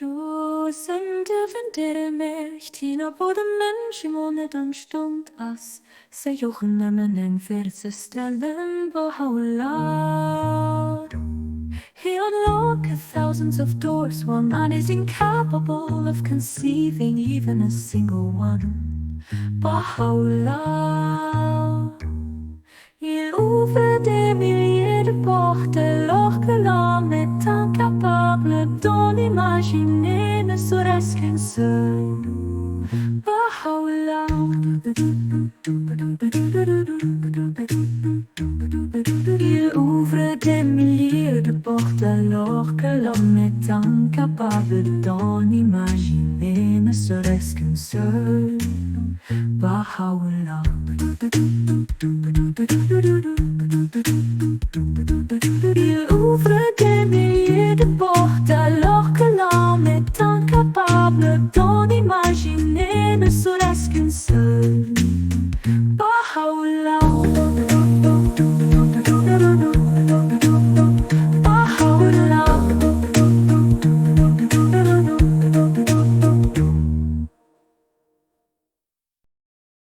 Dosende vun deene Mäercht hinner wou de Mënsch emol net amstand ass, sech och nëmmen eng virzestellen, Bahâ'u'llâh. He unlocketh thousands of doors while man is incapable of conceiving even a single one, Bahâ'u'llâh. Il ouvre des milliers de portes alors que l'homme est incapable d'en imaginer ne serait-ce qu'une seule, Bahâ'u'llâh. Il ouvre des milliers de portes alors que l'homme est incapable d'en imaginer ne serait-ce qu'une seule, Bahâ'u'llâh. Il ouvre des milliers de portes alors que l'homme est incapable d'en imaginer ne serait-ce qu'une seule.